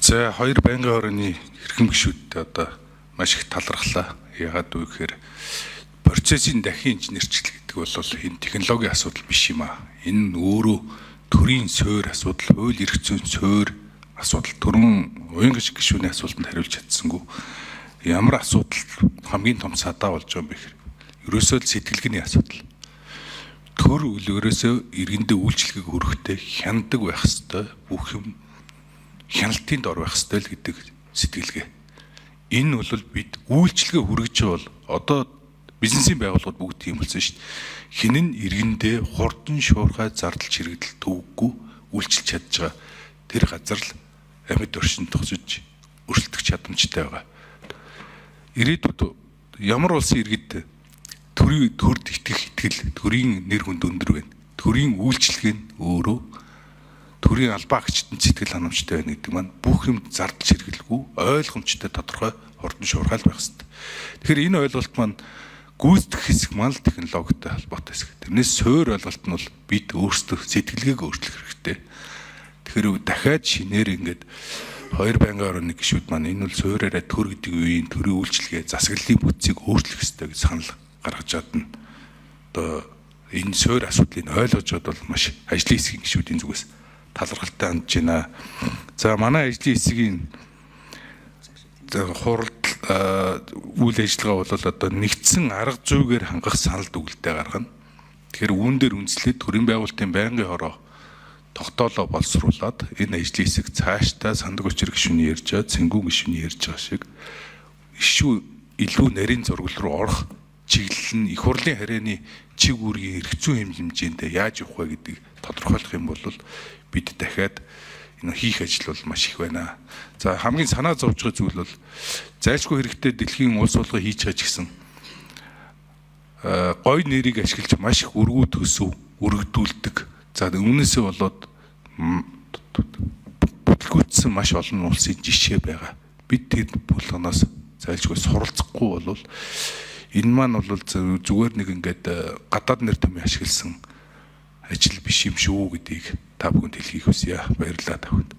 За, хоёр байнгын хорооны эрхэм гишүүдтэй одоо маш их талархлаа. Яагаад вэ гэхээр процессын дахин инженерчлэл гэдэг бол энэ технологийн асуудал биш юм аа. Энэ нь өөрөө төрийн суурь асуудал, хууль эрх зүйн суурь асуудал. Түрүүн Уянгаш гишүүний асуултанд хариулж чадсангүй. Ямар асуудал хамгийн том садаа болж байгаа юм бэ гэхээр ерөөсөө л сэтгэлгээний асуудал. Төр ерөөсөө иргэндээ үйлчлэгийг хүргэхдээ хянадаг байх ёстой, бүх юм хяналтын дор байх ёстой л гэдэг сэтгэлгээ. Энэ бол бид үйлчлэгээ хүргэж байгаа бол одоо бизнесийн байгууллагууд бүгд тийм болсон шүү дээ. Хэн нь иргэндээ хурдан шуурхай зардал чирэгдэл төвөггүй үйлчилж чадж байгаа тэр газар л амьд оршин тогсож өрсөлдөх чадамжтай байгаа. Ирээдүйд ямар улсын иргэд төрийн төрд итгэх итгэл, төрийн нэр хүнд өндөр байна. Төрийн үйлчлэг нь өөрөө төрийн албаа агчдын сэтгэл ханамжтай байна гэдэг маань бүх юм зардал чиргэлгүй, ойлгомжтой, тодорхой, хурдан шуурхай л байх хэрэгтэй. Тэгэхээр энэ ойлголт маань гүйцэтгэх хэсэг маань л технологитой холбоотой хэсэг. Тэрнээс суур ойлголт нь бол бид өөрсдөө сэтгэлгээг өөрчлөх хэрэгтэй. Тэгэхээр дахиад шинээр ингээд 2021 гишүүд маань энэ бол суураараа төр гэдэг үеийн төрийн үйлчлэгээ, засаглалын бүтцийг өөрчлөх ёстой гэж санал гаргаж чадна. Одоо энэ суурь асуудлыг ойлгож байгаад бол маш ажлын хэсгийн гишүүдийн зүгээс талархалтай хандж байна. За, манай ажлын хэсгийн хурал үйл ажиллагаа бол одоо нэгдсэн арга зүйгээр хангах санал дүгэлтээ гаргана. Тэгэхээр үүн дээр үндэслээд төрийн байгуулалтын байнгын хороо тогтоолоо боловсруулад энэ ажлын хэсэг цаашдаа Сандаг өчр гишүүний ярьж байгаа, Цэнгүүн гишүүний ярьж байгаа шиг ишүү илүү нарийн зургал руу орох чиглэл нь их хурлын харьяаны чиг үүргийн эрх зүйн хэмжээндээ яаж явах вэ гэдгийг тодорхойлох юм бол бид дахиад энэ хийх ажил бол маш их байна. За, хамгийн санаа зовж байгаа зүйл бол зайлшгүй хэрэгтэй дэлхийн улс болгоо хийж байгаа ч гэсэн гой нэрийг ашиглаж маш их өргүү төсөв өргөдүүлдэг. За, үүнээсээ болоод бүтлгүүцсэн маш олон улсын жишээ байгаа. Бид тэр болгоноос зайлшгүй суралцахгүй бол энэ маань бол зүгээр нэг ингээд гадаад нэр томьёо ашигласан ажил биш юм шүү гэдгийг та бүхэнд хэлхийг хүсье. Баярлалаа та бүхэнд.